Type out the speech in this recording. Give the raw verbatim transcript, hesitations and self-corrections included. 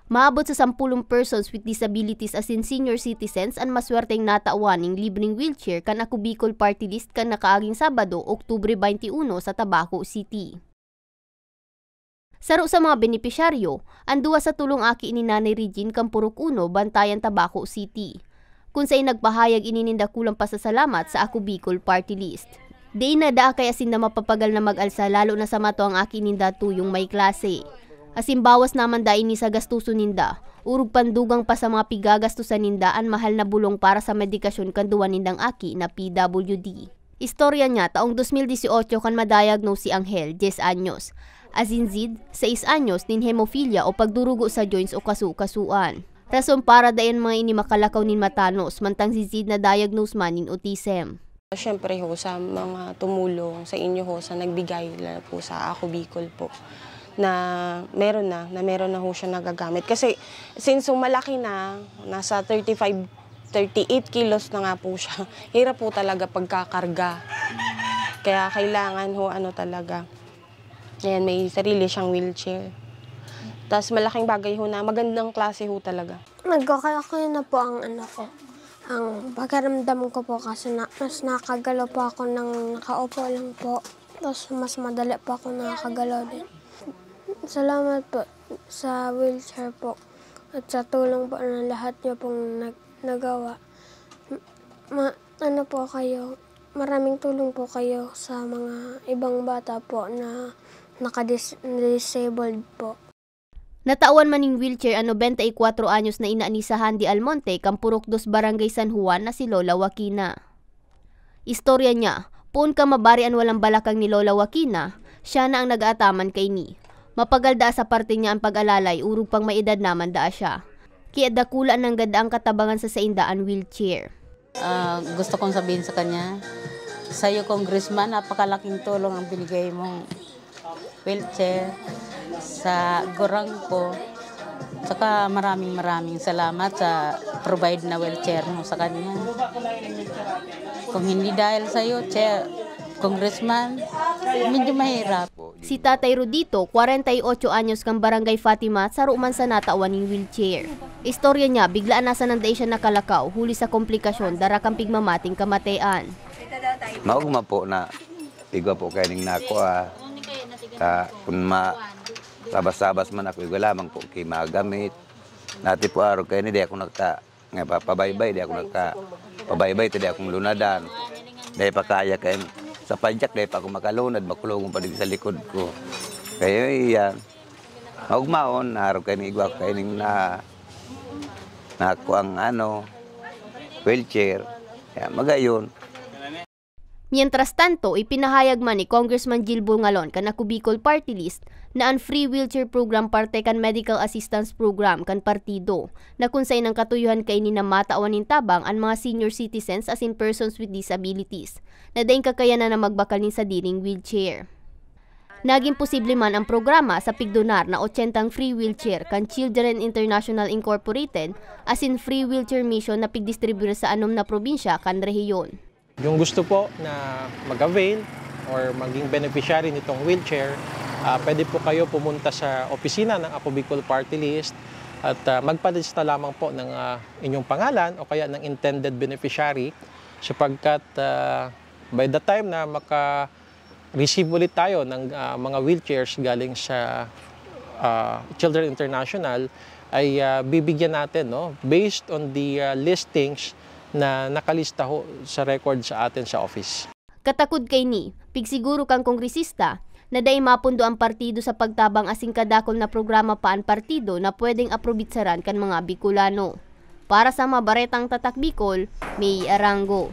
Maabot sa sampulong persons with disabilities asin senior citizens an maswerteng natawan nin libreng wheelchair kan Ako Bicol Party List kan nakaaging Sabado, Oktubre twenty-one, sa Tabaco City. Saro sa mga benepisyaryo, an duwa sa tolong aki ni Nanay Regine kan Purok Uno, Bantayan, Tabaco City. Kun saen nagpahayag ini nin dakulang pasasalamat sa Ako Bicol Party List. Dai na daa kaya sinda mapapagal na mag-alsa, lalo na sa matuang aki ninda tuyong may klase. Asin bawas naman daa ini sa gastoson ninda, orog pa dugang pa sa mga pigagastosan ninda an mahal na bulong para sa medikasyon kan duwa nindang aki na P W D. Istorya niya, taong dos mil dieciocho kan ma-diagnose si Angel, dyes anyos, asin Zid, sais anyos, nin hemophilia o pagdurugo sa joints o kasu-kasuan. Rason para dai an mga ini makalakaw nin matanos, mantang si Zid na-diagnose man nin autism. Siyempre ho, sa mga tumulong sa inyo ho, sa nagbigay, lalo po sa Ako Bicol po, na meron na, na meron na ho siya nagagamit. Kasi since ho malaki na, nasa thirty-five, thirty-eight kilos na nga po siya, hirap po talaga pagkakarga. Kaya kailangan ho, ano talaga, ayan, may sarili siyang wheelchair. Tas malaking bagay ho na magandang klase ho talaga. Nagkakayakay na po ang ano ko. Ang pakiramdam ko po kasi na, mas nakagalaw po ako nang nakaupo lang po. Tapos mas madali po ako nakakagalaw din. Salamat po sa wheelchair po at sa tulong po na lahat niyo pong nag-, nagawa. Ma-, ano po kayo, maraming tulong po kayo sa mga ibang bata po na nakadis-, disabled po. Natawan man nin wheelchair an nobenta y kwatro anyos na ina ni Sahandi Almonte kan Purok Dos, Barangay San Juan, na si Lola Joaquina. Istorya niya, poon kan mabari an walang balakang ni Lola Joaquina, siya na ang nag-aataman kaini. Mapagal daa sa parte niya an pag-alalay, orog pang may edad naman daa siya. Kaya dakula nanggad daang katabangan sa sainda an wheelchair. Ah, gusto kong sabihin sa kanya, "Sa'yo, Congressman, napakalaking tulong ang binigay mong wheelchair sa gurang ko. Saka maraming, maraming salamat sa provide na wheelchair mo sa kanya. Kung hindi dahil sa'yo, Chair, Congressman, medyo mahirap." Si Tatay Rodito, kwarenta y ocho anyos, kan Barangay Fatima, saro man sa natawan nin wheelchair. Istorya niya, biglaan na sanang dai siya nakalakaw, huli sa komplikasyon, dara kan pigmamating kamatean. Maogma po na igwa po kaining nako, ah. Ta, kun ma-, sabas-sabas man ako, igwa lamang po ki magamit. Dati po, arog kaini, di ako nagka-, nga pa-, pabaybay, di ako nagka-, pabaybay, ta di akong lunadan. Dai pa kaya kain sa padyak, dai pa ako makalunad, makulungon pa digdi sa likod ko. Kaya iyan, maogmaon, arog kaini, igwa ko kaining na, nako ang ano, wheelchair. Kaya magayon. Mientras tanto, ipinahayag man ni Congressman Jilbur Ngalon kan Ako Bicol Party List na an free wheelchair program parte kan medical assistance program kan partido, na kun saen an katuyohan kaini na matawan nin tabang an mga senior citizens asin persons with disabilities na daing kakayanan na magbakal nin sadiring wheelchair. Nagin posible man an programa sa pigdonar na ochentang free wheelchair kan Children International Incorporated asin Free Wheelchair Mission na pigdistribuyar sa anom na probinsya kan rehiyon. Yung gusto po na mag-avail or maging beneficiary nitong wheelchair, ah, pwede po kayo pumunta sa opisina ng Ako Bicol Party List at, ah, magpalista lamang po ng, ah, inyong pangalan o kaya ng intended beneficiary, sapagkat, ah, by the time na maka-receive ulit tayo ng, ah, mga wheelchairs galing sa, ah, Children International, ay, ah, bibigyan natin, no, based on the, ah, listings na nakalista ho sa record sa atin sa office. Katakod kaini, pigsiguro kan kongresista na dai mapundo an partido sa pagtabang asin kadakul na programa pa an partido na pwedeng aprobitsaran kan mga Bicolano. Para sa mga baretang Tatak Bicol, May Arango.